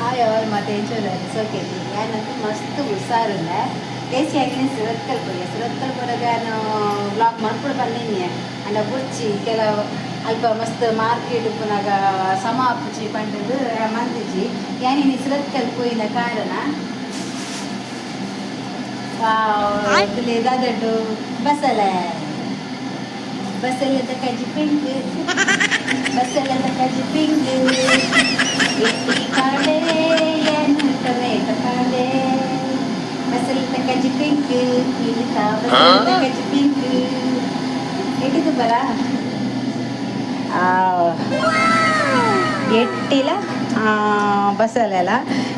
Hi ಆಲ್ ಮತ್ತೆ ಸೋಕೆ ಯಾನಂತೂ ಮಸ್ತ್ ಹುಷಾರುಲ್ಲ ಕೇಸಿ ಆಗಿನ ಸುರತ್ಕಲ್ ಪೋಯ. ಸುರತ್ಕಲ್ ಪೋನಾಗ ನಾನು ವ್ಲಾಗ್ ಮಲ್ಪುಡು ಬಂದಿನಿ. ಅಂಡ ಬುಡ್ಚಿ ಕೆಲವು ಅಲ್ಪ ಮಸ್ತ್ ಮಾರ್ಕೆಟ್ ಉಪ್ಪುನಾಗ ಸಮ ಆಪುಜಿ ಪಂಡದು ಮಂದಿಜಿ. ಯಾನಿನಿ ಸುರತ್ಕಲ್ ಪೋಯಿನ ಕಾರಣ ದಾದಡ್ಡು ಬಸಲೆ ಬಸಲೆದ ಕಜಿ ಪಿಂಕ್, ಬಸಲೆದ ಕಜಿ ಪಿಂಕ್. ಎಟ್ಟಿ ಪಾಡೆ ಏನು ಟೊಮೆಟೊ ಪಾಡೆ. ಬಸಲೆದ ಕಜಿ ಪಿಂಕ್ ಇಲ್ಲಿತ ಬಸಲೆದ ಕಜಿ ಪಿಂಕ್ ಎಟ್ಟಿದು ಬರ ಎಟ್ಟಿಲ ಬಸಲೆಲ.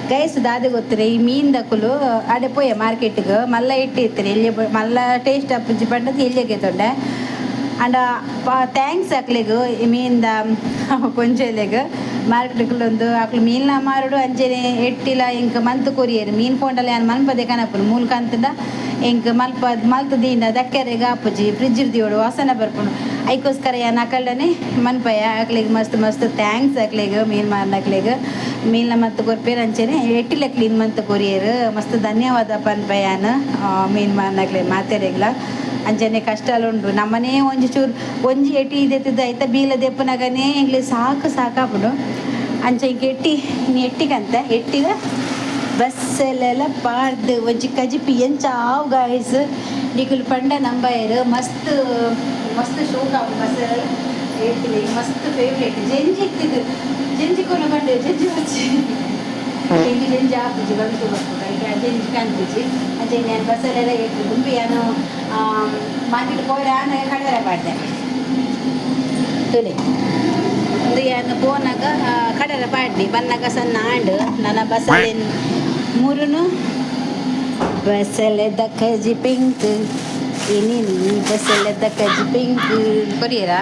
ಗೈಸ್, ದಾದ ಗೊತ್ತರೆ, ಈ ಮೀನ್ ದಕುಲು ಅಡೆ ಪೋಯ ಮಾರ್ಕೆಟ್ಗೆ ಮಲ್ಲ ಎಟ್ಟಿ ಇತ್ತರೆ ಎಲ್ಲಿ ಮಲ್ಲ ಟೇಸ್ಟ್ ಅಪ್ಪುಜಿ ಪಂಡದು ಎಲ್ಲಿಗೆ ತೊಂಡೆ. ಅಂಡ thanks ಅಕ್ಲೆಗ್, ಈ ಮೀನ್ದ ಪೊಂಜೆಲೆಗ್. ಮಾರ್ಕೆಟ್ಗುಲೊಂದು ಅಕ್ಲು ಮೀನ್ಲ ಮಾರುಡು, ಅಂಚೆನೆ ಎಟ್ಟಿಲ ಎಂಕ್ ಮಂತ್ ಕೊರಿಯೆರ್. ಮೀನ್ ಪೋಂಡಲ ಯಾನ್ ಮನ್ಪದೆ ಕನಪುನು. ಮೂಲು ಕಂತುಂಡ ಎಂಕ್ ಮಲ್ಪ ಮಲ್ತ್ ದೀಂಡ ದಕ್ಕೆರೆಗ್ ಆಪುಜಿ, ಫ್ರಿಜ್ ದೀವೊಡು, ವಾಸನೆ ಬರ್ಪುಂಡು. ಐಕೋಸ್ಕರ ಯಾನ್ ಅಕಲ್ಡನೆ ಮನ್ಪಯ. ಅಕ್ಲೆಗ್ ಮಸ್ತ್ ಮಸ್ತ್ thanks ಅಕ್ಲೆಗ್. ಮೀನ್ ಮಾರ್ನಕ್ಲೆಗ್ ಮೀನ್ಲ ಮಲ್ತ್ ಕೊರ್ಪೆರ್, ಅಂಚೆನೆ ಎಟ್ಟಿಲ ಕ್ಲೀನ್ ಮಲ್ತ್ ಕೊರಿಯೆರ್. ಮಸ್ತ್ ಧನ್ಯವಾದ ಪನ್ಪೆ ಯಾನ್ ಮೀನ್ ಮಾರ್ನಕ್ಲೆಗ್ ಮಾತೆರೆಗ್ಲ. ಅಂಚನೆ ಕಷ್ಟಲ ಉಂಡು. ನಮ್ಮನೇ ಒಂಜಿ ಚೂರು ಒಂಜಿ ಎಟಿ ದೆತ್ತದ ಐತ ಬೀಲ ದೆಪ್ಪುನಗನೇ ಎಂಕ್ಲೆ ಸಾಕು ಸಾಕಾಪುಂಡು. ಅಂಚ ಎಂಕ್ ಎಟ್ಟಿ ಇನಿ ಎಟ್ಟಿಗಂತ ಎಟ್ಟಿದ ಬಸ್ಸಲ್ಲೆಲ್ಲ ಪಾಡ್ದು ಒಂಜಿ ಕಜಿಪಿ ಎಂಚ ಆವು ಗಾಯ್ಸ್, ನಿಕುಲು ಪಂಡ ನಂಬಯರು. ಮಸ್ತ್ ಮಸ್ತ್ ಶೋಕ್ ಆವು. ಬಸ್ಸೆಲ್ಲ ಎಟ್ಟಿದ ಮಸ್ತ್ ಫೇವ್ರೇಟ್. ಜೆಂಜಿ ಇತ್ತಿದ್ದು ಜೆಂಜಿ ಕೊನ ಪಂಡೆ ಜೆಂಜಿ ಬಚ್ಚಿ. ಎಂಕ್ ಜೆಂಜಿ ಆಪುಜಿ, ಬಂತು ಬರ್ಪುಂಡು. ಐಕೆ ಜೆಂಜಿ ಕಾಣ್ತಿಜಿ. ಅಂಚೆ ನಾನು ಬಸ್ಸಲ್ಲೆಲ್ಲ ಎಟ್ಟು ದುಂಬಿ ಯಾನು ಮಾರ್ಕೆಟ್ ಪೋರೆ ಆನಗ ಕಡಲೆ ಪಾಡ್ದೆ ತುಲೆ. ಒಂದು ಯಾನು ಪೋನಾಗ ಕಡಲೆ ಪಾಡ್ನಿ, ಬನ್ನಗ ಸಣ್ಣ ಆಂಡ್. ನನ್ನ ಬಸಲೆ ಮೂರುನು ಬಸಲೆದ ಕಜಿ ಪಿಂಕ್ ಇನಿ ಬಸಲೆದ ಕಜಿ ಪಿಂಕ್ ಕೊರಿಯರಾ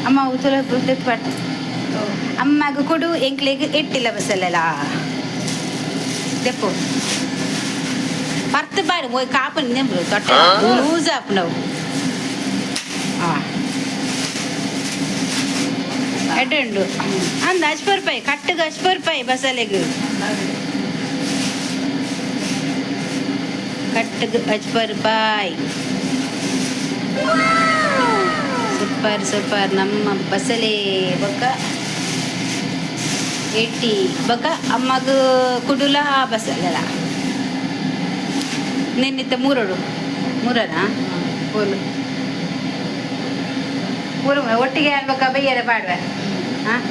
ಅಮ್ಮ ಉತ್ತುಲ ಪಾಡ್. ಅಮ್ಮಗ ಕೊಡು. ಎಂಕ್ಲೆಗ್ ಎಟ್ಟಿಲ್ಲ ಬಸಲೆಲ ದೆಪ್ಪು ಪರ್ತ್ ಬಾಡು. ಮೋಯ್ ಕಾಪು ನೆಂಬು ತೊಟ್ಟ ಲೂಸ್ ಆಪುನವು. ಹಾಂ, ಎಡ್ಡೆ ಉಂಡು ಅಂದ. ಅಜ್ಪ ರೂಪಾಯಿ ಕಟ್ಟುಗೆ, 50 ರೂಪಾಯಿ ಬಸಲೆಗ್. ಕಟ್ಟುಗೆ 50 ರೂಪಾಯಿ. Super super. ನಮ್ಮ ಬಸಲೆ ಬೊಕ್ಕ ಎಟ್ಟಿ ಬೊಕ್ಕ ಅಮ್ಮಗ ಕುಡುಲ ಬಸಲೆಲ. ನಿನ್ನಿತ್ತ ಮೂರಡು ಮೂರನಾ ಪೋಲು ಮೂರು ಒಟ್ಟಿಗೆ ಅನ್ಬೇಕ ಬೈಯರೆ ಪಾಡುವೆ. ಹಾಂ,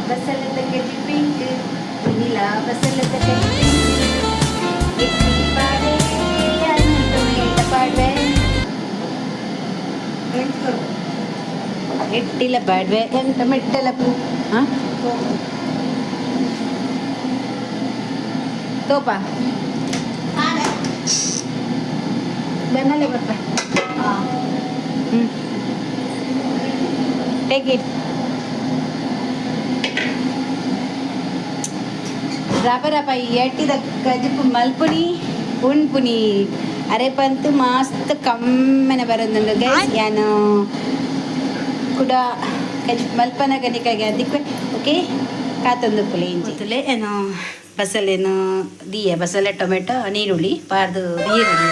ಬಸಲೆದ ಕೆಜಿ ಪಿಂಕ್ ನೀಲ ಬಸಲೆದ ಕೆಜಿ ಪಿಂಕ್. ಎಟ್ಟಿ ಪಾಡೆ ಯಾನು ಟೊಮೇಟೊ ಪಾಡುವೆ. ಎಟ್ಟಿಲ ಪಾಡುವೆ ಎಂತ ಮೆಟ್ಟಲ. ಹಾಂ, ತೋಪ ಬೆನ್ನಲ್ಲೇ ಬರ್ತಾ. ಹ್ಞೂ, ಟೇಕ್ it. ರಪ ರಪ ಈ ಎಟ್ಟಿದ ಕಜಿಪು ಮಲ್ಪುನಿ ಉಣ್ಪುನಿ. ಅರೆ ಪಂತು ಮಸ್ತ್ ಕಮ್ಮೆನೆ ಬರೋದುಂಡು ಗೈಸ್. ಯಾನು ಕುಡ ಕಜಿಪು ಮಲ್ಪನಗ ನಿಕಾಗೆ ದಿಕ್ವೆ. ಓಕೆ, ಕಾತೊಂದು ಪುಲಿ ಇಂಜಿ ಏನು ಬಸಲೇನು ದಿಯ. ಬಸಲೆ, ಟೊಮೆಟೊ, ನೀರುಳ್ಳಿ ಪಾರ್ದು ನೀರುಳ್ಳಿ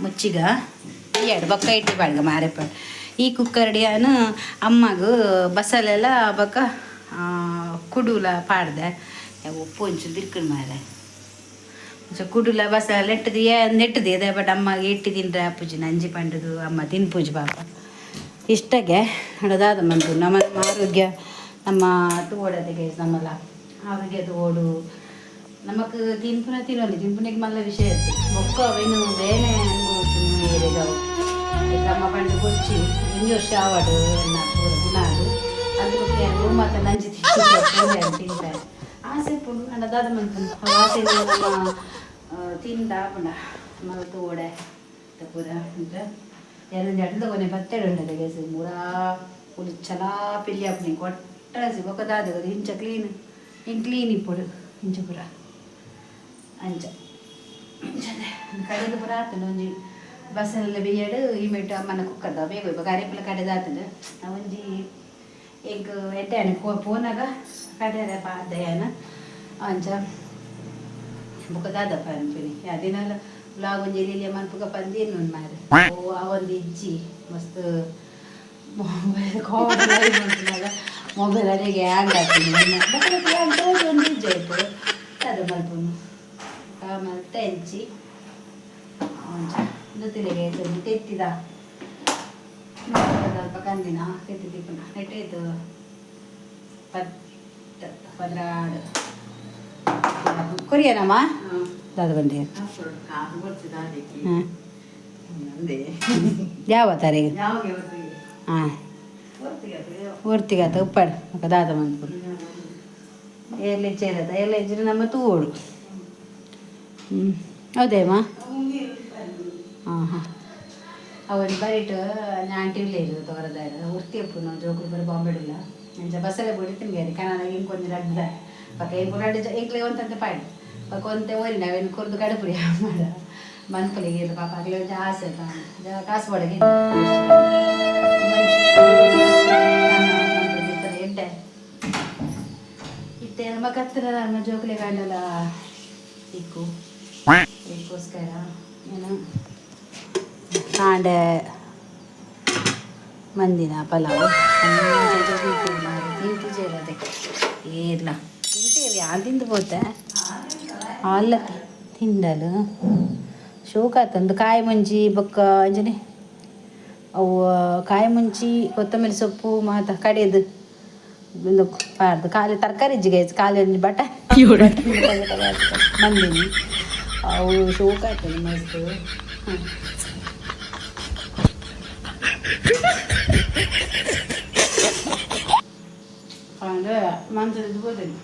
ಮುಚ್ಚಿಗ ಎರಡು ಬೊಕ್ಕ ಇಟ್ಟು ಬಾಳ್ಗ ಮಾರೆಪ್ಪ. ಈ ಕುಕ್ಕರ್ ಯಾನು ಅಮ್ಮಗ ಬಸಲೆಲ್ಲ ಬೊಕ್ಕ ಕುಡುಲ ಪಾಡ್ದೆ. ಉಪ್ಪು ಒಂಚೂರು ಬಿರ್ಕುಡು ಮಾರೆ. ಸೊ ಕುಡುಲ ಬಸಲೆ ನೆಟ್ಟದು ನೆಟ್ಟದು ಇದೆ. ಬಟ್ ಅಮ್ಮಗೆ ಇಟ್ಟು ತಿಂದ್ರೆ ಅಪ್ಪುಜಿ ನಂಜಿ ಪಂಡದು ಅಮ್ಮ ತಿನ್ಪುಜಿ ಪಾಪ. ಇಷ್ಟಕ್ಕೆ ದಾದ ಮಂತು ನಮ್ಮ ನಮ್ಮ ಆರೋಗ್ಯ ನಮ್ಮ ತೋಡದೆ. ನಮ್ಮಲ್ಲ ಆರೋಗ್ಯ ತೋಡು ನಮಕ್ ತಿನ್ಪುನ ತಿನ್ನೋಲಿ ತಿನ್ಪುನಿಗೆ ಮಲ್ಲ ವಿಷಯ ಇತ್ತು. ಬೊಕ್ಕ ಅವೇನು ಬೇನೆ ಅನುಭವಿಸ್ತೀನಿ ಏರಿಯಾಗ. ಅಮ್ಮ ಪಂಡ ಕೊಚ್ಚಿ ಒಂಜಿ ವರ್ಷ ಆವಡು ಎನ್ನ ಪೂರ ಗುಣ ಅದು. ಅದು ಮಾತ ನಂಜಿ ತಿಂತಾರೆ ಆಸೆ ಪುಂಡು. ಅಂಡ ದಾದ ಮನ್ಪುನು ಆಸೆ ನಮ್ಮ ತಿಂದ ಪುಂಡ ಮಲ್ಲ ತೋಡೆ ಪೂರ ಅಂತ ಎರಡು ಅಡ್ದ ಕೊನೆ ಬತ್ತೆಡು ಉಂಡದೆ ಗೈಸ್. ಪೂರಾ ಚಲಾ ಪಿಲ್ಲಿ ಆಪುನಿ ಕೊಟ್ಟಸಿ. ಬೊಕ್ಕ ದಾದ ಇಂಚ ಕ್ಲೀನ್ ಇಂಕ್ ಕ್ಲೀನ್ ಇಪ್ಪೊಡು ಇಂಚ ಪೂರ. ಅಂಚ ಇಂಚನೆ ಕಡೆಗೆ ಪೂರ ಆತುಂಡು. ಒಂಜಿ ಬಸಲೆಲ್ಲ ಬೇಯಡ್ ಈ ಮೆಟ್ಟು ಅಮ್ಮನ ಕುಕ್ಕರ್ದ ಬೇಗ ಇವಾಗ ಅರೆಪುಲ ಕಡೆದಾತಂಡು. ಒಂಜಿ ಎಂಕ್ ಎಡ್ಡೆ ಪೋನಾಗ ಕಡೆದ ಪಾದಯಾನ ಅಂಚ ಬೊಕ ದಾದಪ್ಪ ಅನ್ಪಿನಿ ದಿನಾಲ ವ್ಲಾಗ್ ಒಂಜಿ ಎಲ್ಲಿ ಮನ್ಪುಗ ಪಂದ್ ಎನ್ನುನ್ ಮಾರೆ. ಓ, ಆ ಒಂದು ಇಜ್ಜಿ. ಮಸ್ತ್ ಮೊಬೈಲ್ ಮಲ್ಪುನಗ ಮೊಬೈಲ್ ಅಡೆಗೆ ಹ್ಯಾಂಗ್ ಆಪಿನಿ. ಬೊಕ ಯಾನ್ ತೋಜೊಂದು ಇಜ್ಜಿ ಆಯ್ತು. ದಾದ ಮಲ್ಪುನು? ಮಲ್ತೆ ಇಜ್ಜಿ. ಅಂಚ ಉಂದು ಒಂಜಿ ತೆತ್ತಿದ ಅಲ್ಪ ಕಂದಿನ ತೆತ್ತಿ ತಿಪ್ಪುನ ನೆಟ್ಟೇತು 10 12 ಕೊರಿಯನಮ್ಮ. ದಾದ ಬಂಡಿ? ಹಾಂ, ಯಾವ ತಾರೀಕು? ಹಾಂ, ಒರ್ತಿಗಾತ ಉಪ್ಪಾಡು. ಬೊಕ ದಾದ ಮನ್ಪುನು? ಏರ್ಲೆ ಇಚ್ಚೇರದ ಏರ್ಲೆ ಇಜ್ಜಿಡ ನಮ್ಮ ತೂವೊಡು. ಹ್ಞೂ, ಹೌದೇಮ್ಮ. ಹಾಂ ಹಾಂ ಅವನು ಬರಿಟ್ ಆಂಟಿ ಉಲ್ಲೇರು ತೋರದಾರ ಉರ್ತಿ ಅಪ್ಪುನು ಜೋಕುಲು ಬರ ಬಾಂಬೆಡುಲ್ಲ. ಅಂಚ ಬಸ್ಸಲ್ಲೇ ಬೋಡಿ ತಿನ್ಗೇರಿ ಕನನ. ಇಂಕೊಂಜಿ ಒಂಜಿ ರಡ್ಡ್ ಬೊಕ ಎಂಕು ರಡ್ಡ್ ಎಂಕ್ಲೆ ಒಂತಂತೆ ಪಾಡಿ ಬೊಕ ಒಂತೆ ಓರಿನ ಅವೇನು ಕೊರ್ದು ಕಡುಪುರಿ ಮಾಡ ಮನ್ಪುಲಿಗೆ. ಪಾಪ, ಅಗ್ಲೆ ಒಂಜಿ ಆಸೆ ಕಾಸು ಬಡಗೆ ಎಡ್ಡೆ ಇತ್ತೆ. ನಮ್ಮ ಕತ್ತಿನ ನಮ್ಮ ಜೋಕುಲೆ ಕಾಂಡಲ ತಿಕ್ಕು. ಅದಕ್ಕೋಸ್ಕರ ಏನು ಕಾಂಡೆ ಮಂದಿನ ಪಲಾವ್ ತಿಂತಿಜೇರದೆ ಏರ್ಲ ತಿಂತೇವೆ. ಯಾನ್ ತಿಂದು ಪೋತೆ ಅಲ್ಲ ತಿಂಡಲು ಶೋಕ ಆತಂದು. ಕಾಯಿ ಮುಂಚಿ ಬೊಕ್ಕ ಅಂಚನೆ ಅವು ಕಾಯಿ ಮುಂಚಿ, ಕೊತ್ತಂಬರಿ ಸೊಪ್ಪು ಮಾತ ಕಡೆದು ಉಂದು ಪಾಡ್ದು. ಖಾಲಿ ತರಕಾರಿ ಇಜ್ಜಿ ಗೈಸ್, ಖಾಲಿ ಒಂಜಿ ಬಟ ಮಂದಿನಿ. ಅವು ಶೋಕ ಆಯ್ತದೆ ಮಸ್ತ್. ಅಂದರೆ ಮಂಚದ ಬೋದೇನೆ.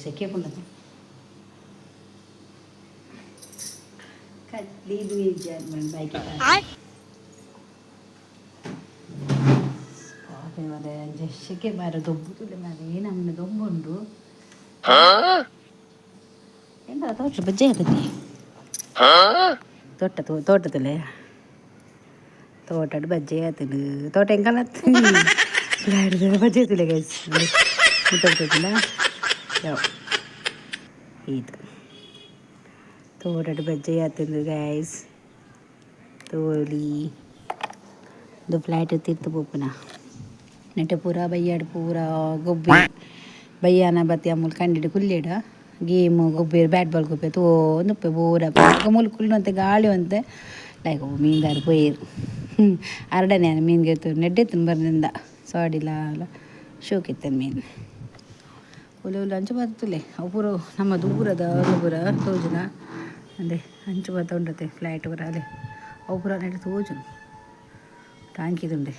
ಸೆಕೆ ಪುಂಡದ ಬೈಕ್ ಮಾರೆ. ಸೆಕೆ ಮಾರ, ದೊಬ್ಬು ತುಲೆ ಮಾರೆ. ನಮ್ಮನೆ ದೊಂಬು ಉಂಡು. ಎಂತ ತೋಟ ಬಜ್ಜೆ ಆತತಿ. ತೋಟ ತೋಟದಲ್ಲೇ ತೋಟಡ್ ಬಜ್ಜೆ ಆತನು. ತೋಟ ಎಂಕಲ್ಲ ಬಜ್ಜೆ ಆತಲೆ ಗೈಸ್. ಮುಟ್ಟೋಗ್ತದಿಲ್ಲ ಯಾವ ಇದು ತೋಟಡ್ ಬಜ್ಜೆ ಆತಂದು ಗೈಸ್. ತೋಲಿ ಇದು ಫ್ಲಾಟ್ ತಿರ್ತು ಪೋಪುನ ನೆಟೆ ಪೂರ ಬಯ್ಯಾಡ್ ಪೂರ ಗೊಬ್ಬಿ ಬಯ್ಯಾನ ಬತ್ತಿ. ಅಮೂಲ್ ಕಂಡಿಡ್ ಕುಲ್ಲೇಡ ಗೇಮ್ ಗೊಬ್ಬೇರು, ಬ್ಯಾಟ್ ಬಾಲ್ ಗೊಬ್ಬೆ ತೋಂದುಪ್ಪೆ ಬೋರ ಮೂಲು ಕುಲ್ಲುವಂತೆ ಗಾಳಿ ಒಂತೆ. ಲೈಕ್ ಮೀನ್ದಾರ್ ಪೋಯೆರ್ ಅರಡನೆ ಮೀನ್ ಗೆತ್ತು ನೆಡ್ಡೆತ್ತುನ್ ಬರ್ನಿಂದ ಸಾಡಿಲ ಶೋಕಿತ್ತನ್ ಮೀನ್. ಒಲೆ ಒಲೆ ಅಂಚ ಬರ್ತುಲೆ. ಅವು ಪೂರ ನಮ್ಮ ದೂರದ ಪೂರ ತೋಜುನ ಅಂದೆ ಅಂಚ ಬತ್ತ ಉಂಡತೆ ಫ್ಲೈಟ್ ಪೂರ. ಅಲೆ ಅವು ಪೂರ ನೆಟ್ ತೋಜುನು. ಟಾಂಕಿದುಂಡೆ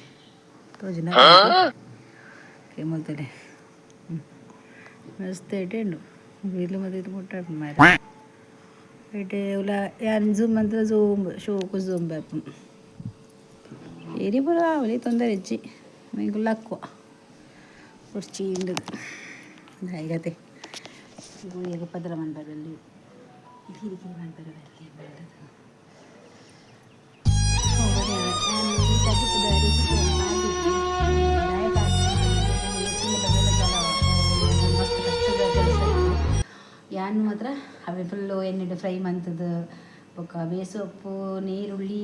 ತೋಜುನ ಕೇಮಲ್ತಲೆ. ಮಸ್ತ್ ಎಡ್ಡೆ ಉಂಡು. ಇಲ್ಲು ಮತ್ತೆ ಇದು ಮುಟ್ಟ ಮಾರೆ ಎಡ್ಡೆ. ಉಲ ಯಾನ್ ಝೂಮ್ ಅಂತ ಝೂಮ್ ಶೋಕು ಝೂಮ್ ಬರ್ಪುಂಡು. ಏರಿ ಪೂರ ಅವಳಿ ತೊಂದರೆ ಇಜ್ಜಿ. ಎಂಕುಲು ಲಕ್ಕುವ ಕುರ್ಚಿ ಉಂಡು ದಾಯಿಗತೆ ಈಗ ಪದ್ರ ಮನ್ಪರೆ ಬಲ್ಲಿ, ಕಿರಿ ಕಿರಿ ಮನ್ಪರೆ ಬಲ್ಲಿ ಬೇಡದು. ಮಸ್ತ್ ಕಷ್ಟದ ಕೆಲಸ. ಯಾನ್ ಮಾತ್ರ ಅವೆ ಫುಲ್ಲು ಎಣ್ಣೆಡ್ ಫ್ರೈ ಮಂತದು. ಬೊಕ್ಕ ಬೇಸೊಪ್ಪು, ನೀರುಳ್ಳಿ,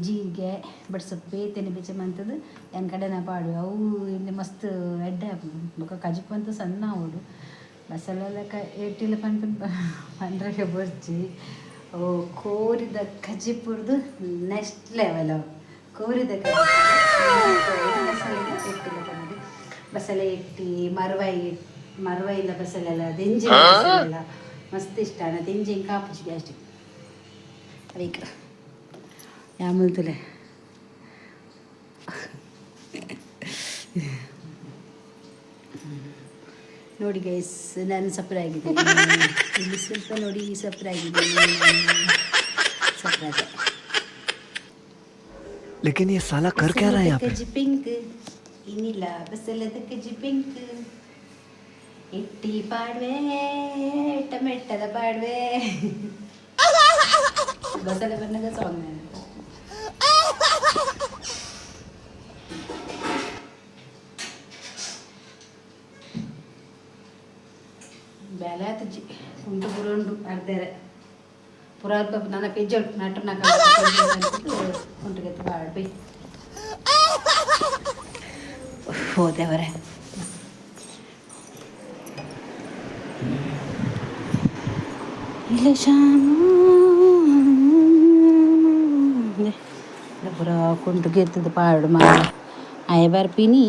ಜೀರಿಗೆ, ಬಡ್ಸೊಪ್ಪು ಬೇತೆನೆ ಬೆಚ್ಚ ಮಂತದು ಯಾನ್ ಕಡೆನ ಪಾಡು. ಅವು ಇಂದೆ ಮಸ್ತ್ ಎಡ್ಡೆ ಆಪುಂಡು. ಬೊಕ್ಕ ಕಜಿಪು ಅಂತ ಸಣ್ಣ ಆವೊಡು. ಬಸಲೆಲ್ಲ ಕ ಎಟ್ಟಿಲ್ಲ ಪನ್ಪುನ ಪಂಡ್ರೆಗೆ ಬೊರ್ಚಿ. ಅವು ಕೋರಿದ ಕಜಿಪುರ್ದು ನೆಕ್ಸ್ಟ್ ಲೆವೆಲ್ ಅವು. ಕೋರಿದ ಕಜಿಪು ಬಸಲೆ ಎಟ್ಟಿಲ್ಲ ಪನ್ನದು. ಬಸಲೆ ಎಟ್ಟಿ ಮರ್ವಾಯಿ ಮರ್ವಾಯಿಲ ಬಸಲೆಲ್ಲ ದೆಂಜಿ ಬಸಲೆಲ್ಲ ಮಸ್ತ್ ಇಷ್ಟ ಅಣ್ಣ. ದೆಂಜಿ ಇಂಕ ಆಪುಜಿ ಗ್ಯಾಸ್ಟ್ರಿಕ್ ಅವೇಕ್. ಯಾಮಲ್ತುಲೆ ನೋಡಿ ಗೈಸ್, ನಾನು ಸಪ್ಪರೆ ಆಗಿದ್ದೀನಿ. ಇಲ್ಲಿ ಸ್ವಲ್ಪ ನೋಡಿ, ಸಪ್ಪರೆ ಆಗಿದ್ದೀನಿ ನಾನು. ಸಪ್ಪರೆ ಆದೆ. लेकिन ये साला कर क्या रहा है यहाँ पे? ಕೆಜಿ ಪಿಂಕ್ ಇನ್ನಿಲ್ಲ, ಬಸಲದ ಕೆಜಿ ಪಿಂಕ್ ಇಟ್ಟಿ ಪಾಡ್ವೆ, ಟೊಮೆಟದ ಪಾಡ್ವೆ. ಬಸಳೆ ಬಣ್ಣದ ಸಾಂಗ್ ನಾನು. ಬೇಲೆ ಆತುಜಿ, ಉಂಟು ಪೂರ ಉಂಡು ಅರ್ಧರೆ ಪುರ ಅಲ್ಪ ನನ್ನ ಪೆಜ್ಜ ಉಂಟು ನಟು ನಕ ಉಂಟು ಬಾಡ್ಬಿ ಹೋದೆವರೆ. ಇಲ್ಲ ಶ್ಯಾಮ ಪೂರ ಕುಂಟು ಗೆತ್ತದ ಪಾಡು ಮಾಡ ಆಯೆ ಬರ್ಪಿನಿ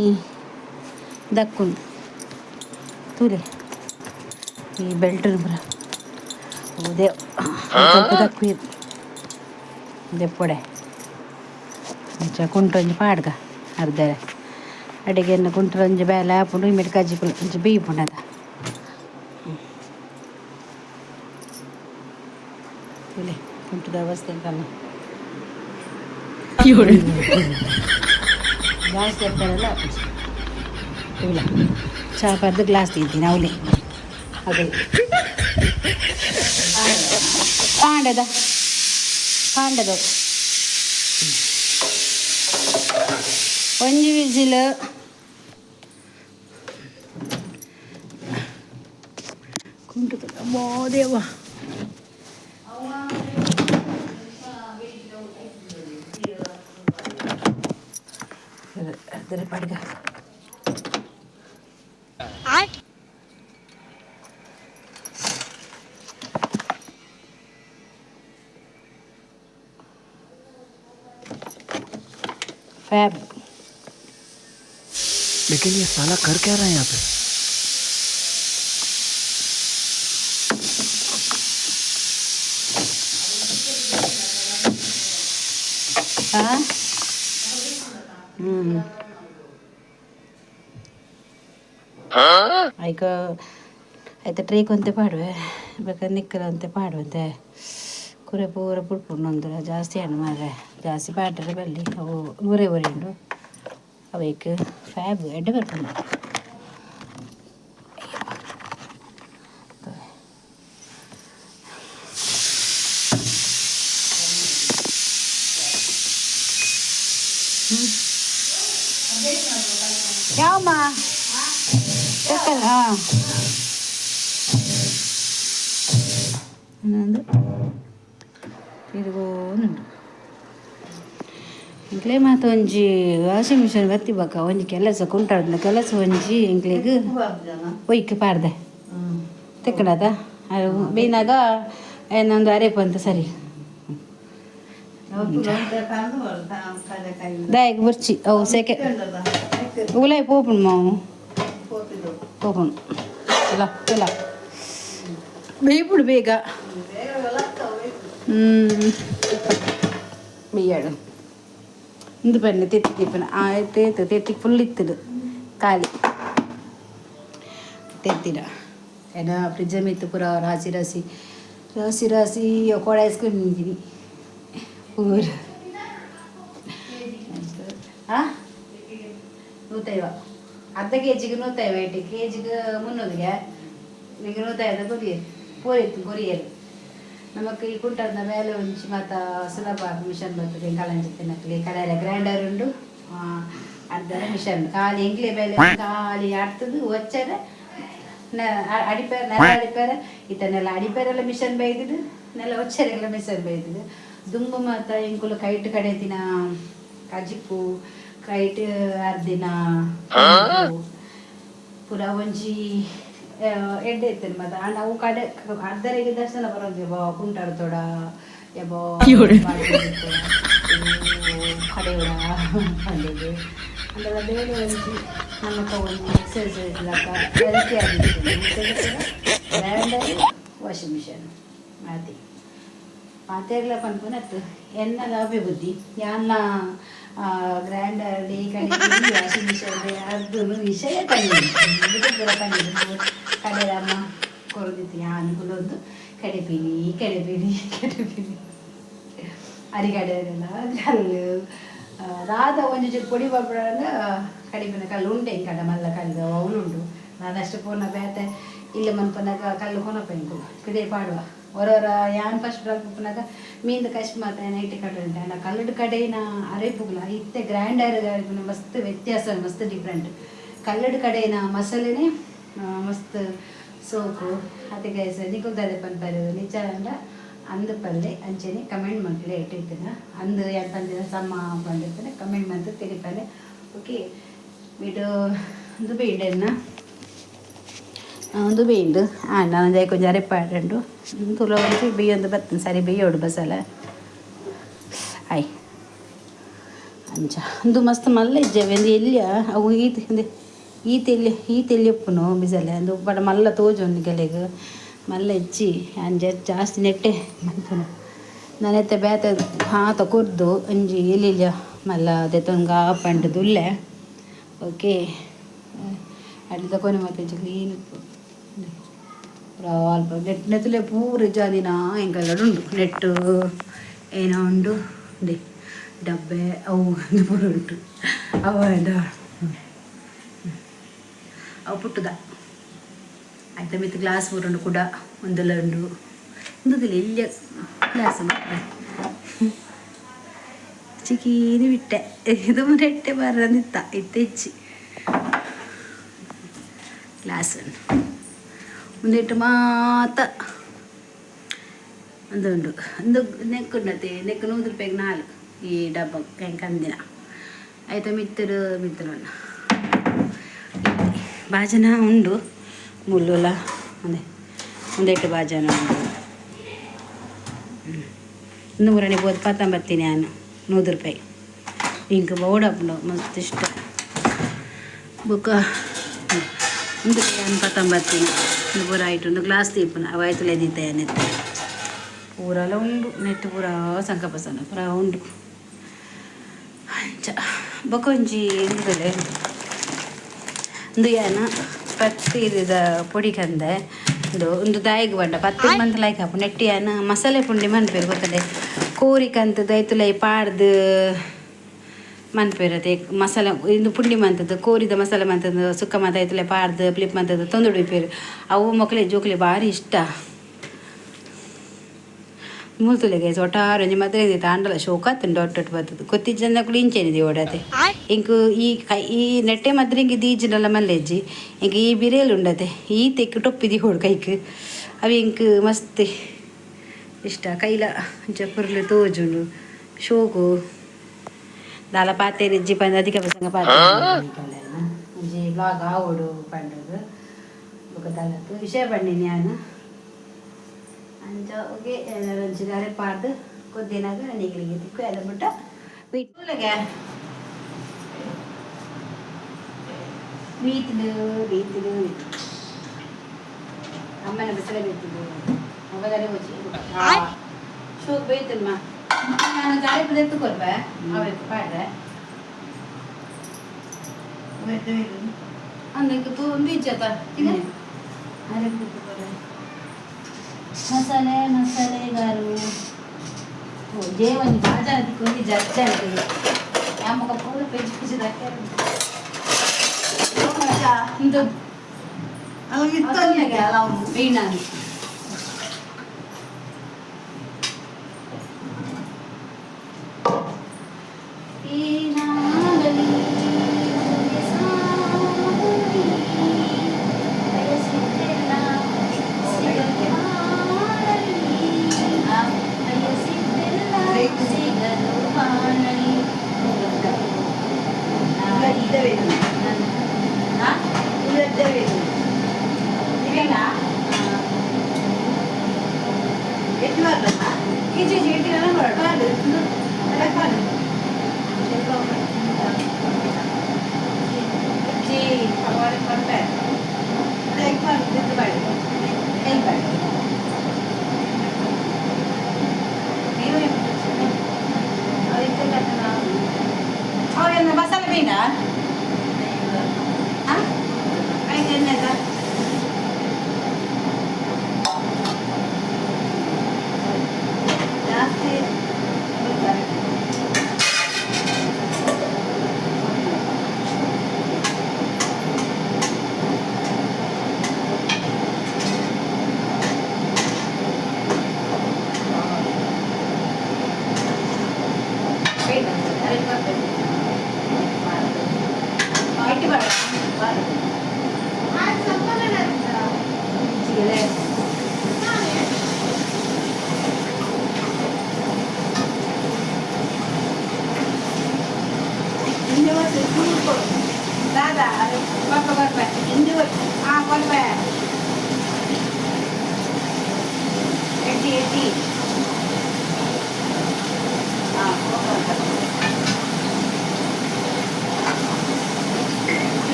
ದಕ್ಕುಂಡು. ತೂಲೆ ಈ ಬೆಲ್ಟ್ ಪೂರ ಹೋದೆ ಸ್ವಲ್ಪ ದಕ್ಕು ದೆಪ್ಪೊಡೆ. ಅಂಚ ಕುಂಟು ಒಂಜಿ ಪಾಡ್ಗ ಅರ್ಧರೆ ಅಡಿಗೆಯನ್ನು ಕುಂಟು ಒಂಜಿ ಬೇಲೆ ಆಪುಂಡು. ಇಮಿಟ್ ಕಜ್ಜಿ ಒಂಜಿ ಬೇಯ್ಪುಂಡು ಅದ. ತೂಲೆ ಕುಂಟುದ ಅವಸ್ಥೆ ಕಲ್ಲ. ಗ್ಲಾಸ್ ತೆಪ್ಪಾರಲ್ಲ ತೂಲ. ಚಾ ಪರ್ದು ಗ್ಲಾಸ್ ತಿಂತೀನಿ ಅವಲೇ. ಅದೇ ಕಾಂಡದ ಕಾಂಡದ ಒಂಜಿ ವಿಸಿಲ್. ಕುಂಟು ದೇವ. ಅದರ ಪಡ್ಗ ಫ್ಯಾಬ್. लेकिन ये साला कर क्या रहा है यहाँ पे? ಹಾಂ ಹ್ಞೂ ಐಕ ಐತ ಟ್ರೇಕ್ ಒಂತೆ ಪಾಡುವೆ, ಬೇಕಾದ್ರೆ ನಿಕ್ಕಲ್ ಒಂತೆ ಪಾಡುವಂತೆ. ಕುರೆ ಪೂರ ಪುಡ್ಪುಂಡು ಅಂದ್ರೆ ಜಾಸ್ತಿ ಹಣ್ಣು ಮಾರ್ರೆ, ಜಾಸ್ತಿ ಪಾಡ್ರೆ ಬಲ್ಲಿ. ಅವು ಊರೇ ಊರೇ ಉಂಡು. ಅವೇಕ್ ಫ್ಯಾಬ್ ಎಡ್ಡೆ ಬರ್ಪುಂಡು. ಯಾವಮ್ಮ ಹಾಂ ಇನ್ನೊಂದು ತಿರುಗೋನುಂಡು. ಎಂಕ್ಲೆ ಮಾತ ಒಂಜಿ ವಾಷಿಂಗ್ ಮಿಷನ್ ಬತ್ತಿ ಬೊಕ್ಕ ಒಂಜಿ ಕೆಲಸ ಕುಂಟಾಡ್ದ ಕೆಲಸ ಒಂಜಿ ಎಂಕ್ಲೆಗ್ ಒಯ್ಕ್ ಪಾಡ್ದೆ ತೆಕ್ಕಡದ ಅದು ಬೇನಾಗ ಏನೊಂದು ಅರೇಪು ಅಂತ ಸರಿ ದಾಯಗ್ ಬುರ್ಚಿ. ಅವು ಸೆಕೆ ಉಲಾಯಿ ಪೋಪುಂಡು ಮಾವು ಪೋಪುಂಡು. ಇಲ್ಲ ಇಲ್ಲ, ಬೇಯ್ಪುಡು ಬೇಗ. ಬೇಯಾಡು ಇಂದು ಪನ್ನೆ ತೆತ್ತಿ ತಿಪ್ಪನ ತೇತು ತೆತ್ತಿ ಫುಲ್ ಇತ್ತದು ಖಾಲಿ ತೆತ್ತಿಡ. ಏನ ಫ್ರಿಜ್ ಮಿತ್ತು ಪೂರ ರಾಸಿ ರಾಸಿ ರಾಸಿ ರಾಸಿ ಕೋಡ ಐಸ್ ಕ್ರೀಮ್ ನಿಂತೀನಿ ಪೂರ. ಹಾಂ, ನೂತೈವ ಅರ್ಧ ಕೆ ಜಿಗೆ ನೂತೈವ ಇಟ್ಟು ಕೆ ಜಿಗೆ ಮುನ್ನೂರಿಗೆ ನಿಮಗೆ ನೂತೈದ ಕೊರಿಯರ್ ಪೂರ ಇತ್ತು ಕೊರಿಯರ್. ನಮಕ್ ಈ ಕುಂಟದ ಮೇಲೆ ಒಂಜಿ ಮಾತ ಸುಲಭ ಮಿಷನ್ ಬರ್ತದೆ. ಕಳಂಜಿ ತಿನ್ನಕ್ಲಿ ಕಡೆಯ ಗ್ರೈಂಡರ್ ಉಂಡು, ಅರ್ಧ ಮಿಷನ್ ಖಾಲಿ. ಎಂಕ್ಲೆ ಬೇಲೆ ಖಾಲಿ ಆಡ್ತದೆ ಒಚ್ಚರೆ ಅಡಿಪೇರ ನೆಲ ಅಡಿಪೇರ ಇತ್ತನೆಲ್ಲ ಅಡಿಪೇರೆಲ್ಲ ಮಿಷನ್ ಬೈದಿದ್ದು, ನೆಲ ಒಚ್ಚರೆಲ್ಲ ಮಿಷನ್ ಬೈದಿದ್ದು. ದುಂಬು ಮಾತ ಎಂಕುಲು ಕೈಟ್ ಕಡೆ ದಿನ ಕಜಿಪು ಕೈಟ್ ಅರ್ದಿನ ಪೂರ ಒಂಜಿ ಎಡ್ಡೆ ಇತ್ತೇನೆ ಮತ್ತೆ. ಅಂಡ್ ಅವು ಕಡೆ ಅರ್ಧರಿಗೆ ದರ್ಶನ ಬರೋದು ಎಬೋ ಕುಂಟಾಡು ತೋಡ ಎಬೋ ಕಡೆಯೋಡ ಪಂಡಿಗೆ ಅಂದದ ಬೇರೆ ಒಂಜಿ ನಮಕ ಒಂಜಿ ಎಕ್ಸರ್ಸೈಸ್ ಲಕ ಹೆಲ್ತಿ ಆಗಿತ್ತು. ಗ್ರೈಂಡರ್ ವಾಷಿಂಗ್ ಮಿಷನ್ ಮಾತಿ ಮಾತೆರ್ಲ ಪನ್ಪುನತ್ತು ಎನ್ನದ ಅಭಿವೃದ್ಧಿ ಯಾನ್ನ ಗ್ರೈಂಡರ್ ಈ ಕಡೆ ವಾಷಿಂಗ್ ಮಿಷನ್ ಅರ್ದು ವಿಷಯ ಪನ್ನಿ ಪೂರ ಪನ್ನಿ. ಕಡೆರಮ್ಮ ಕೊರದಿತ್ತು ಯಾನ್ ಕುಲೊಂದು ಕಡೆಪಿನಿ ಕಡೆಪಿನಿ ಕಡೆಪಿನಿ ಅರಿಗಡೆಲ್ಲ ಕಲ್ಲು ದಾದ ಒಂಜಿ ಚೂರು ಪೊಡಿ ಪಾಪಡ ಕಡಿಪಿನ ಕಲ್ಲು ಉಂಟೆ ಇಂಕಡ ಮಲ್ಲ ಕಲ್ಲು ಅವಳು ನಾನು ಅಷ್ಟು ಪೋನ ಬೇತೆ ಇಲ್ಲ ಮನ್ಪನಾಗ ಕಲ್ಲು ಕೊನಪ್ಪ ಇಂಕುಲು ಪಿದೆ ಪಾಡುವ ಹೊರೊರ ಯಾನ್ ಫಸ್ಟ್ ಪುನಗ ಮೀನ್ದ ಕಷ್ಟ ಮಾತ್ರ ನೈಟ್ ಕಡೆ ಉಂಟು ಅಂಡ ಕಲ್ಲುಡು ಕಡೆಯಿನ ಅರೆಪುಗ್ಲ ಇತ್ತೆ ಗ್ರ್ಯಾಂಡರ್ ಅರೆಪುನ ಮಸ್ತ್ ವ್ಯತ್ಯಾಸ, ಮಸ್ತ್ ಡಿಫ್ರೆಂಟ್. ಕಲ್ಲಡು ಕಡೆಯಿನ ಮಸಾಲೆನೇ ಮಸ್ತ್ ಸೋಕು. ಅತೆ ಗೈಸ್, ನಿಕುಲ್ ದಾದೆ ಪನ್ಪರು? ನಿಜ ಅಂಡ ಅಂದು ಪಲ್ಲೆ ಅಂಚನೆ ಕಮೆಂಟ್ ಮಲ್ಪಲೆ. ಇಟ್ಟಿರ್ತೀನಿ ಅಂದು ಯಾನ್ ಪಂದಿನ ಸಮ ಪಂಡಿರ್ತಾನೆ ಕಮೆಂಟ್ ಮಂತ್ ತೆರಿಪಲ್ಲೆ. ಓಕೆ, ವೀಡು ಉಂದು ಬೇಂಡೆನ್ನ ಉಂದು ಬೇಂಡು ಆಂಡ ಒಂಜಿ ಕೊಂಚ ಅರೆಪಾಡುಂಡು. ತುಲ ಒಂಜಿ ಬೇಯೊಂದು ಬತ್ತನ ಸರಿ ಬೇಯೋಡು ಬಸಲ ಆಯ್ ಅಂಚ. ಉಂದು ಮಸ್ತ್ ಮಲ್ಲ ಇಜ್ಜೆ ಒಂದು ಎಲ್ಯ ಅವು ಈತ್ ಇಂದೆ ಈತ್ ಎಲ್ಯ ಈತ್ ಎಲ್ಯ ಉಪ್ಪುನು ಬಿಸಲೆ. ಉಂದು ಬಡ ಮಲ್ಲ ತೋಜುಂಡು ಗೆಲೆಗ್ ಮಲ್ಲ ಇಜ್ಜಿ. ಅಂಚ ಜಾಸ್ತಿ ನೆಟ್ಟೆ ಮನ್ಪುನು ನಾನೆತ್ತೆ ಬೇತೆ ಹಾತ ಕೊರ್ದು ಒಂಜಿ ಎಲ್ಯ ಮಲ್ಲ ದೆತ್ತೊಂಗ ಪಂಡ್ದು ಉಲ್ಲೆ. ಓಕೆ, ಅಡ್ದ ಕೊನೆ ಮತ್ತೆ ಒಂಚಿ ಕ್ಲೀನ್ ಉಪ್ಪು ಪೂರ ಅಲ್ಪ ನೆಟ್ ನೆತ್ತಲೆ ಪೂರ ಜಾದಿನ ಎಂಕಲ್ಲಡ್ ಉಂಡು. ನೆಟ್ಟು ಏನೋ ಉಂಡು ಉಂದೆ ಡಬ್ಬೆ ಅವು ಒಂದು ಪೂರ ಉಂಟು. ಅವು ಅವು ಪುಟ್ಟುದ ಆಯ್ತಾ ಮಿತ್ತು ಗ್ಲಾಸ್ ಪೂರ ಉಂಡು ಕುಡ ಒಂದೆಲ್ಲ ಉಂಡು. ಇಂದುದಿಲ್ಲ ಎಲ್ಯ ಗ್ಲಾಸ್ ಮಾತ್ರ ಚಿಕೀನಿ ಬಿಟ್ಟೆ. ಇದು ನೆಟ್ಟೆ ಬರಂದಿತ್ತ ಇತ್ತೆ ಇಚ್ಚಿ ಗ್ಲಾಸ್ ಉಂದೆಟ್ಟು ಮಾತ ಒಂದು ಉಂಡು. ಒಂದು ನೆಕ್ಕುಂಡತೆ ನೆಕ್ಕು 100 ರೂಪಾಯಿಗೆ ನಾಲ್ಕು ಈ ಡಬ್ಬ ಕಂದಿನ ಆಯ್ತಾ ಮಿತ್ತರು ಮಿತ್ತರು ಬಾಜನ ಉಂಡು ಮುಳ್ಳುಲ ಅದೇ ಒಂದೆಟ್ಟು ಬಾಜನ ಉಂಡು. ನೂರನೇ ಬೋದು ಪತ್ತೊಂಬತ್ತೀನಿ ನಾನು 100 ರೂಪಾಯಿ ಇಂಕ್ ಬೋಡಪ್ಪುಂಡು ಮಸ್ತ್ ಇಷ್ಟ. ಬೊಕ್ಕ ಉಂದು ಯಾನ್ ಪತ್ತೊಂಬತ್ತೀನಿ ಒಂದು ಪೂರ ಆಯ್ತು. ಒಂದು ಗ್ಲಾಸ್ ದೀಪುನ ಅವು ಆಯ್ತುಲೇ ದೀತ ನೆತ್ತೆ ಪೂರಲ ಉಂಡು. ನೆಟ್ ಪೂರ ಸಂಕ ಪಸನ ಪೂರ ಉಂಡು. ಅಂಚ ಬೊಕ್ಕ ಒಂಜಿ ಉಂದುಲೆ ಉಂದು ಯಾನ ಪತ್ತಿದ ಪೊಡಿ ಕಂದೆ. ಉಂದು ಉಂದು ದಾಯಿಗ್ ಪಂಡ ಪತ್ತಿ ಮಂತ್ ಲೈಕ್ ಆಪುಂಡು. ನೆಟ್ಟಿ ಯಾನ ಮಸಾಲೆ ಪುಂಡಿ ಮನ್ಪೆರ್ ಗೊತ್ತಂಡೆ ಕೋರಿ ಕಂತದ ಐತುಲೈ ಪಾಡ್ದು ಮನ್ಪೆರ್ ಅತೆ ಮಸಾಲೆ. ಇಂದು ಪುಂಡಿ ಮಂತದ್ದು ಕೋರಿದ ಮಸಾಲೆ ಮಂತದ್ದು ಸುಕ್ಕ ಮಾತ ಐತುಲೆ ಪಾಡ್ದು ಪ್ಲಿಪ್ ಮಂತದ್ದು ತೊಂದುಡು ಇಪ್ಪೆರ್. ಅವು ಮೊಕ್ಲೆ ಜೋಕ್ಲೆ ಭಾರಿ ಇಷ್ಟ. ಮುಲ್ತುಲೆ ಗೈಸ್ ಒಟ್ಟಾರೆ ಒಂಜಿ ಮದ್ರೆ ಆಂಡಲ ಶೋಕಾತುಂಡು ಒಟ್ಟೊಟ್ಟು ಬತ್ತದು ಗೊತ್ತಿಜ್ಜಂದಕುಲು ಇಂಚೆನಿದೆ ಓಡತೆ. ಇಂಕ್ ಈ ಕೈ ಈ ನೆಟ್ಟೆ ಮಾತ್ರ ಇಂಕ್ ದೀಜಿನಲ್ಲ ಮಲ್ಲೆಜ್ಜಿ. ಇಂಕ್ ಈ ಬಿರೇಲು ಉಂಡತೆ ಈ ತೆಕ್ಕು ಟೊಪ್ಪಿ ದಿಹೋಡು ಕೈಕ್ ಅವು ಇಂಕ್ ಮಸ್ತ್ ಇಷ್ಟ. ಕೈಲ ಅಂಚ ಪೊರ್ಲು ತೋಜುಂಡು ಶೋಕು. ದಾಲ ಪಾತೆರಿಜ್ಜಿ ಪಂದ್ ಅಧಿಕ ಪ್ರಸಂಗ ಪಾತೆ ಒಂಜಿ ಬ್ಲಾಗ್ ಆವೊಡು ಪಂಡದು ಬೊಕ ದಾಲತ್ ವಿಷಯ ಪಂಡಿನಿ ಯಾನ್. ಅಂಚ ಓಕೆ, ಒಂಜಿ ಅರೆ ಪಾಡ್ದು ಕೊದ್ದಿನಾಗ ನಿಗಲಿಗೆ ತಿಕ್ಕು ಎಲ್ಲ ಬಿಟ್ಟ ವೀಟುಲಗೆ ಬೀತಿದು ಬೀತಿದು ಅಮ್ಮನ ಬಿಸಿಲೆ ಬೀತಿದು ಮೊಬೈಲಲ್ಲಿ ಹೋಜಿ ಶೋಕ್ ಬೈತನ್ಮ ನಾನು ದಾರಿ ಎತ್ತು ಕೊರ್ಪೆ ಅವೆತ್ತು ಪಾಡ್ರೆ ಅಂದಕ್ಕೆ ತೂ ಬೀಚತ ಅರೆ ಕೊರೆ ಮಸಾಲೆ ಮಸಾಲೆಗಾರು ಜೇವನಿ ಬಾಜಾರ ತಿಕ್ಕೊಂದು ಜಜ್ಜ ಯಾಮೊಕ ಪೂರ ಪೆಜ್ಜು ಪೆಜ್ಜು ಇಂದು ಬೇಣಾನಿ. ಮಸಾಲೆ ಬೇಡ.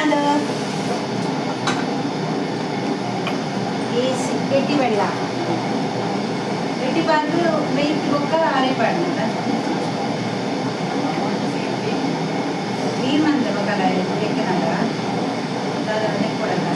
ಏನಾದು ಈ ಪೆಟ್ಟಿ ಬೆಳ್ಳ ಪೆಟ್ಟಿ ಬಾರ್ದು ಮೇಯ್ತಿ ಬೊಕ್ಕ ಅರೆ ಪಾಡ್ನದ ಕ್ಲೀನ್ ಮಂತೆ ಬೊಕ್ಕಲ ಬೇಕನಾಗ ದಾದ ಕೊಡಲ್ಲ.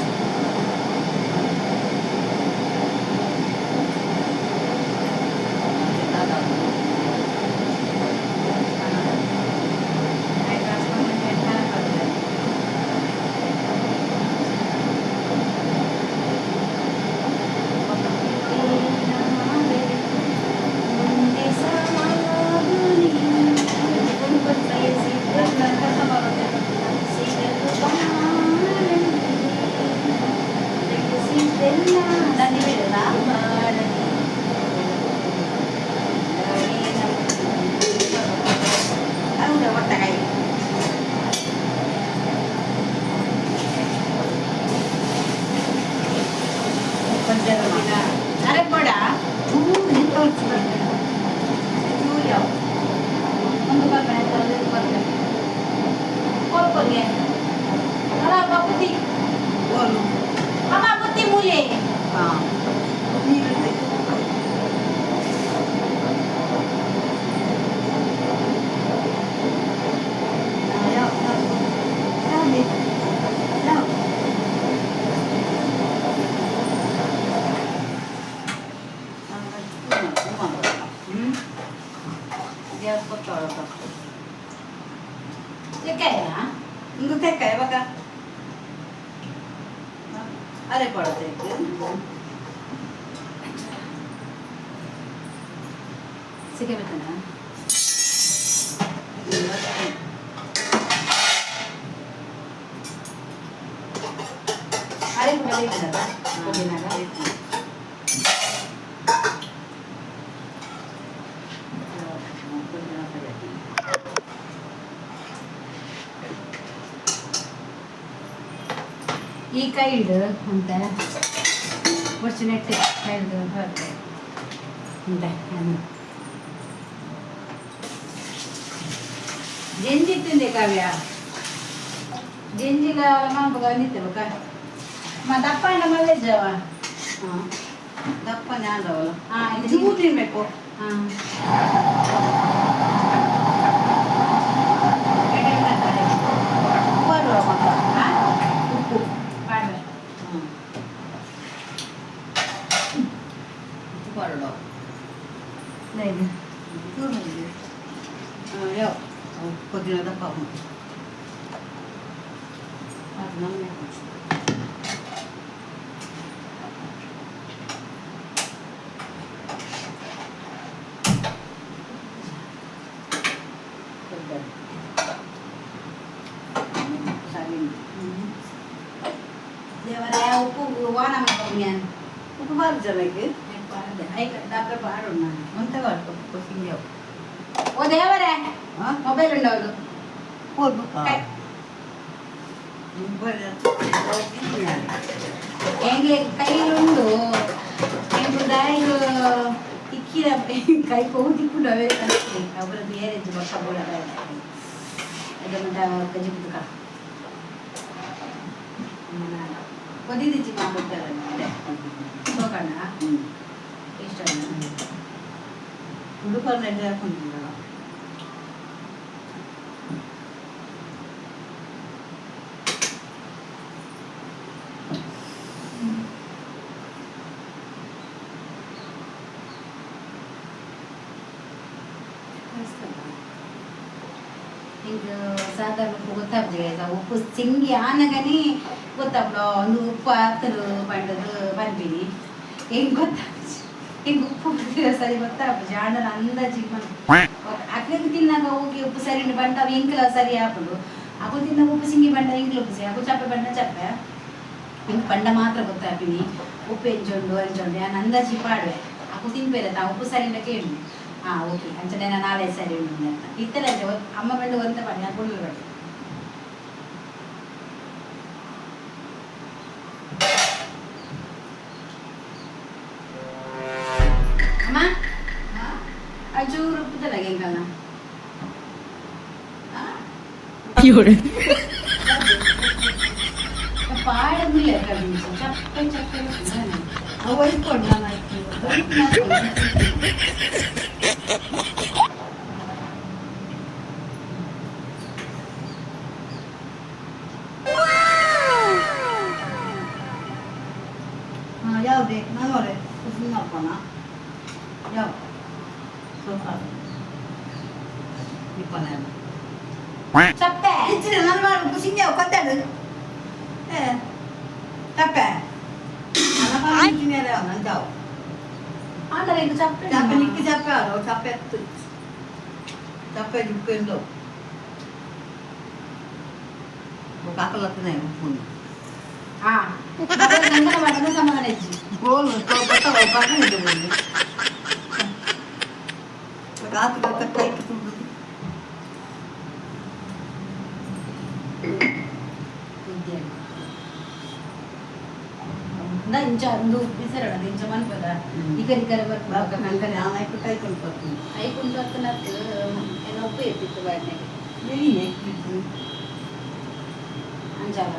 ಅರೆ ಪಡ ಒಂದು ಬರ್ತಾರೆ ಕೊಡ್ಕೊಗೆ ಅಲ್ಲ ಬಪ್ಪುತಿ ಅಮ್ಮ ಬುತ್ತಿ ಮೂಲೆ. ತೆಕ್ಕಾಯನಾ? ಇಂದು ತೆಕ್ಕಾಯ ಬಕ ಅರೆ ಪಡಬೇಕು. ಸಿಗಬೇಕನ? ಅರೆ ಕೂಡ ಬೇಕಲ್ಲ ಪುದೀನಾಗ? ಈ ಕೈಡ್ ಅಂತ ವರ್ಷ ನೆಟ್ ಕೈಡ್ ಅಂತ ಜಂಜಿ ತಿಂದೆ ಕಾವ್ಯ, ಜಂಜಿಲ ಮಾಂಪಗ ನಿತ್ತೆ ಬಕ ಮ ದಪ್ಪ ಮಲ್ಲೆ ಜವ. ದಪ್ಪ ಜ್ಞಾನವಲ್ಲ. ಹಾಂ, ಇದು ಚೂರು ತಿನ್ಬೇಕು. ಹಾಂ, ಉಪ್ಪು ಪಾಡುವ ಮಕ್ಕ. ಹಾಂ. ಉಪ್ಪು. ಪಾಡ್ವೆ. ಉಪ್ಪು ಪಾಡೋಣ. ಇದು. ಚೂರು ಯಾವ ಕೊದ್ದಿನ ದಪ್ಪ ಉಂಟು ಅದು ನಮ್ಮ. ಸರಿ. ದೇವರೇ, ಉಪ್ಪು ವಾನ ಮಾಡ್ಕೊಂಡು. ಉಪ್ಪು ಬಾರು ಜನಕ್ಕೆ. ಡಾಕ್ಟರ್ ಪಾಡು. ಒಂತೆ ಬಾರು ಕೊಸಿಂಗ್ಯಾವು. ಓ ದೇವರೇ. ಹಾಂ. ಮೊಬೈಲ್ ಉಂಡವಳು. ಹೋಗ್ಬೇಕು. ಹೆಂಗೆ ಕೈಲುಂಡು ಹೆಂಗು ದಾಯಿಲು ತಿಕ್ಕಿದ ಕೈ ಕೋವು ತಿಕ್ಕೊಂಡು ಅವೇ ಅವರ ಬೇರೆ ಬೊಕ್ಕ ಬೋಡ ಅದನ್ನ ಕಜ್ಜಿ ಕುದುಕ ಕೊದಿದಿಚ್ಚಿ ಮಾಡ್ಬಿಡ್ತಾರೆ ಸೋಕಣ್ಣ ಇಷ್ಟ. ಉಡುಪಲ್ಲಿ ಹಾಕೊಂಡಿಲ್ಲ. ಹಿಂಗೆ ಸಾಧಾರಣ ಉಪ್ಪು ಗೊತ್ತಾಗ್ತದೆ. ಉಪ್ಪು ಸಿಂಗಿ ಆನಗನಿ ಗೊತ್ತಾಗ್ಬಿಡ ಒಂದು ಉಪ್ಪು ಹಾಕ್ತರು ಪಂಡದು ಪನ್ಪಿನಿ. ಹೆಂಗೆ ಗೊತ್ತಾಗ್ತದೆ? ಹಿಂಗೆ ಉಪ್ಪು ಸರಿ ಗೊತ್ತಾಗ್ತದೆ. ಆಂಡಲ ಅಂದಾಜಿ ಅಕ್ಲಿಗೆ ತಿನ್ನಾಗ ಹೋಗಿ ಉಪ್ಪು ಸರಿ ಉಂಟು ಬಂಟ ಅವು ಎಂಕಲ ಸರಿ ಆಪುಂಡು. ಅಗು ತಿನ್ನಾಗ ಉಪ್ಪು ಸಿಂಗಿ ಬಂಟ ಎಂಕ್ಲ ಉಪ್ಪು ಸರಿ ಅಗು ಚಪ್ಪೆ ಬಂಟ ಚಪ್ಪೆ. ಹಿಂಗೆ ಪಂಡ ಮಾತ್ರ ಗೊತ್ತಾಪಿನಿ ಉಪ್ಪು ಎಂಚುಂಡು ಅಂಚುಂಡು. ಯಾನ್ ಅಂದಾಜಿ ಪಾಡುವೆ. ಅಕ್ಕು ತಿನ್ಪೇರ ತಾ ಉಪ್ಪು ಸರಿ ಉಂಡ ಕೇಳು. ಹಾಂ, ಓಕೆ, ಅಂಚನೆ ನಾಳೆ ಸರಿ ಉಂಟು ಅಂತ ಇತ್ತಲ್ಲ. ಅಮ್ಮ ಬಂಡು ಅಂತ ಪಾಡಿ ನಾನು ಕುಡ್ಲು ಬೇಡ. ಅಮ್ಮ, ಚೂರು ಉಪ್ಪು ತಲ್ಲ ಎಂಕಲ್ನ. 有人。ಪಾಡಂಗಿಲ್ಲ ಚಪ್ಪೆ ಚಪ್ಪೆ. ಒಯ್ಕೊಂಡು ನಾನು ಹಾಂ ಯಾವುದೇ ನಾನು ಅವರೇ ಕುಸಿನಪ್ಪನ ಯಾವ ಸ್ವಲ್ಪ ಇಪ್ಪನ. ಚಪ್ಪೆ. ಇಚ್ಚಿನ ನಾನು ಮಾಡು ಕುಸಿಂಜ ಕೊತ್ತಾಡು ಏ ತಪ್ಪೆ ನಂಜಾವು. ಆಂಡಲ ಇದು ಚಪ್ಪೆ. ಚಪ್ಪೆ ನಿಕ್ಕಿ ಚಪ್ಪೆ ಅಲ್ಲ, ಚಪ್ಪೆ ಎತ್ತು ಚಪ್ಪೆ ಜುಪ್ಪೆಂದು ಕಾಕಲತ್ತನೆ ಉಪ್ಪು. ಹಾ ಸಂಗನ ಮಾಡಿದ ಸಮಾಧಾನ ಇಜ್ಜಿ. ಗೋಲು ಕಾಕಲು ಕಾತು ಕೈ. ಇಂಚ ಒಂದು ಬಿಸಿರಣ ಇಂಚ ಮನ್ಪದ ಇಕರಿ ಇಕರೆ ಬರ್ಪದ. ಕಂಕನೆ ಆಯ್ತು ಕೈ ಕೊಂಡು. ಐಕುಂಡು ಹತ್ತನತ್ತು ಏನೋ ಉಪ್ಪು ಎತ್ತಿತ್ತು ಬಾಡ್ನೆಗೆ. ಅಂಚಾಲ.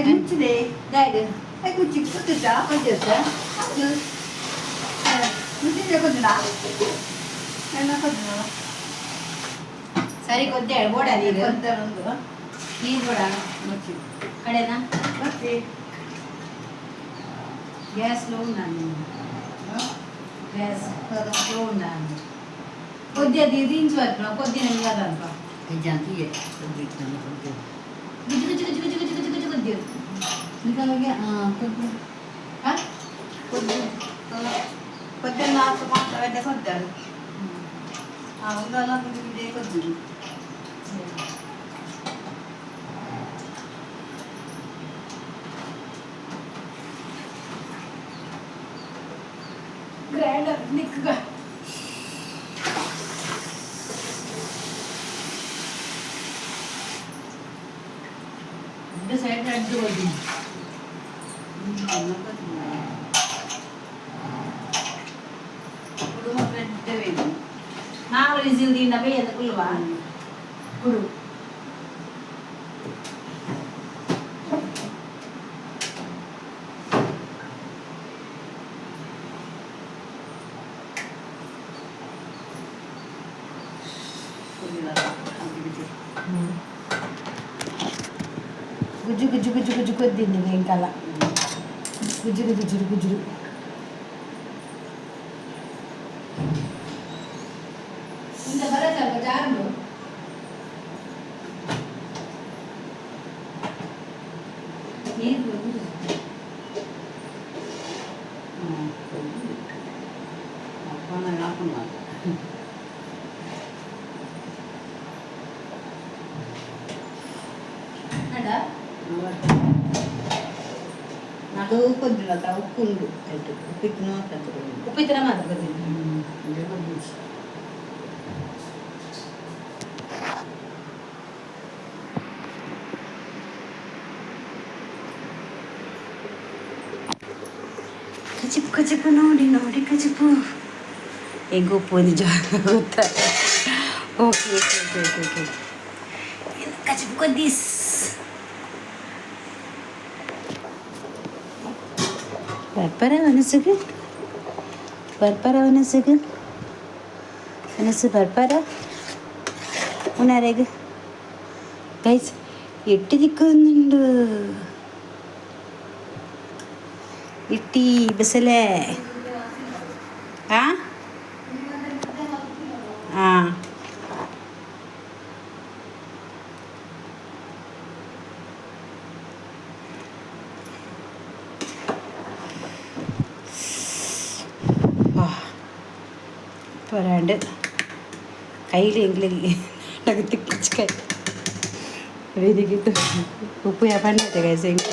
ಮುಚ್ಚಿದೆ. ದಾಯ್ದು. ಮುಚ್ಚಿ ಗೊತ್ತಿತ್ತಾ? ಕೊಡ್ತೀರಾ? ಅದು ಮುಚ್ಚಿದೆ ಕೊದ್ದಿನ ಎಲ್ಲ ಕೊದ್ದಿನ. ಸರಿ ಕೊದ್ದೆ ಬೋಡ ನೀರು. ಒಂದು. ನೀರು ಬೋಡ. ಮುಚ್ಚಿ. ಕಡೆನಾ? ಮುಚ್ಚಿ. ಗ್ಯಾಸ್ ಲೋ ನಾನು ಗ್ಯಾಸ್ ಸ್ಲೋ ನಾನು ಕೊದ್ದಿ ಅದು ಇದು ಇಂಚು ಬರ್ಪುನ ಕೊದ್ದಿ ನಮಗೆ ಅದಲ್ಪ. ಜಾತಿಗೆ. ಗುಜು ಗುಜು ಗುಜು ಗುಜು ಗುಜು ಗುಜು ಗುಜು ಕೊದ್ದಿ. ನಿಮಗೆ ಕೊದ್ದು. ಹಾ. ಕೊದ್ದು ಕೊದ್ದೆ ನಾಲ್ಕು ಮಾತ್ರ ಕೊದ್ದಾರು. ಆ ಒಂದಲ್ಲ ಗುಜು ಕೊದ್ದು. ಗ್ರೈಂಡರ್ ನಿಕ್ಕ. ಎರಡು ಸೈಡ್ ಅಡ್ಡು ಕೊದ್ದಿ. ನಾವು ರಿಸೀವ್ ದಿಂಡ ಬೇಯದ ಕುಲ್ವಾ ಕುಡು. ಗುಜ್ಜು ಗುಜ್ಜು ಗುಜ್ಜು ಗುಜ್ಜು ಕೊದ್ದಿಂది ఇంకಲ್ಲ ಗುಜ್ಜುರು ಗುಜ್ಜುರು ಗುಜ್ಜುರು. ಇಂದ ಬರತ್ತಲ್ಲ ಜಾರು. ನೀರು. ಅಡ. ಅದು ಕೊದ್ದಿಲ್ಲ, ಉಪ್ಪು ಉಂಡು ಆಯ್ತು, ಉಪ್ಪಿಟ್ಟು ಮಾತ್ರ. ಉಪ್ಪಿತರ ಮಾತ್ರ ಕೊದ್ದಿದ್ದು. ಕಚಿಪ್ ಕಚಿಪ್ ನೋಡಿ ನೋಡಿ ಕಚಿಪು ಹೆಂಗೆ ಉಪ್ಪು ನಿಜ ಗೊತ್ತಾ? Okay okay okay okay okay ಕಚಿಪ್ ಕೊದ್ದೀಸ್. ಬರ್ಪರ ಮನಸ್ಸಿಗೆ ಬರ್ಪರ ಮನಸ್ಸಿಗೆ ಮನಸ್ಸು ಬರ್ಪರ ಉನಾರೆಗ್. ಗೈಸ್, ಎಟ್ಟು ದಿಕ್ಕೊಂದುಂಡು ಇಟ್ಟಿ ಬಸಲೆ. ಆ ಆ ಪರಾಂಡ್ ಕೈಲಿ ಎಂಗ್ಲಿಗೆ ತಿಕ್ಕಿಚ್ಕಾಯಿ ವೇದಿಕೆ ಉಪ್ಪು ಯಾಪಂಡತೆ. ಗೈಸ್, ಎಂಕ್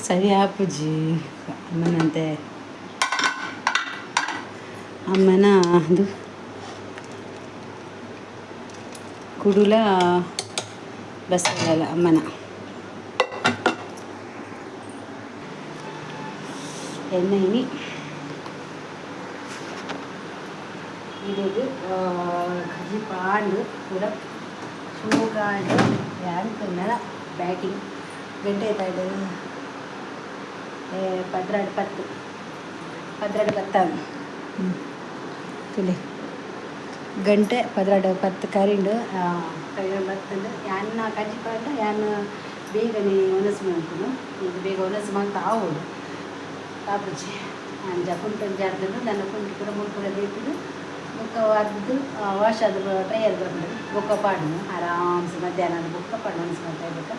ಸರಿ ಆಪುಜಿ. ಅಮ್ಮನಂತೆ ಅಮ್ಮನ ಅದು ಕುಡುಲ ಬಸ್ಸಲ್ಲ ಅಮ್ಮನ ಎಣ್ಣೆ ಇನಿ. ಇಡೆಗ್ ಕಜಿಪಾಂಡ್ ಪೂರ ಶೋಕಾಂಡ್. ಯಾನ್ ಬ್ಯಾಟಿಂಗ್ ಗಂಟೆ ಆಯ್ತಾಂಡ್? 12:10, 12:10. ತುಲೆ, ಗಂಟೆ 12:10 ಕರಿಂಡು. ಬತ್ತಂಡು. ಯಾನ್ ಕಜಿಪಾಂಡ ಯಾನ್ ಬೇಗನೆ ಒನಸು ಮಲ್ಪುನು. ಇದು ಬೇಗ ಒನಸು ಮಲ್ತ ಆವೊಡು, ಆಪುಜಿ. ಅಂಚ ಕುಂಟು ಜಾರ್ದುಂಡು ನನ್ನ. ಕುಂಟು ಪೂರ ಮುಲ್ಪುರ ದೀತುದು, ಬೊಕ್ಕ ಅರ್ದು ವಾಶ್ ಆದ್ ಡ್ರೈ ಆದ್ ಬರ್ಪುಂಡು. ಬೊಕ್ಕ ಪಾಡುನು ಆರಾಮ್ಸೆ ಮಧ್ಯಾಹ್ನ ಆದ್ ಬೊಕ್ಕ ಪಾಡು ಒನಸು ಮಲ್ತ ಬೊಕ್ಕ.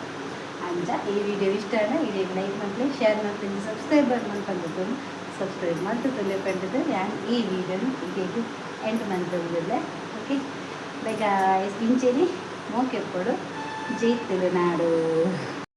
ಅಂಚ ಈ ವಿಡಿಯೋ ಇಷ್ಟ ಆಂಡ ವಿಡಿಯೋಗೆ ಲೈಕ್ ಮಲ್ಪಲೆ, ಶೇರ್ ಮಲ್ಪಲೆ, ಸಬ್ಸ್ಕ್ರೈಬ್ ಮಲ್ಪಂದು ಸಬ್ಸ್ಕ್ರೈಬ್ ಮಲ್ತು ತುಲೆ ಪಂಡದು ಯಾನ್ ಈ ವಿಡಿಯೋನು ಇಡೆಗ್ ಎಂಡ್ ಮಲ್ತೊಂದುಲ್ಲೆ. Okay, bye guys. ಇಂಚೆನೆ ಮೋಕೆ ಉಪ್ಪೊಡು. ಜೈ ತುಳುನಾಡು.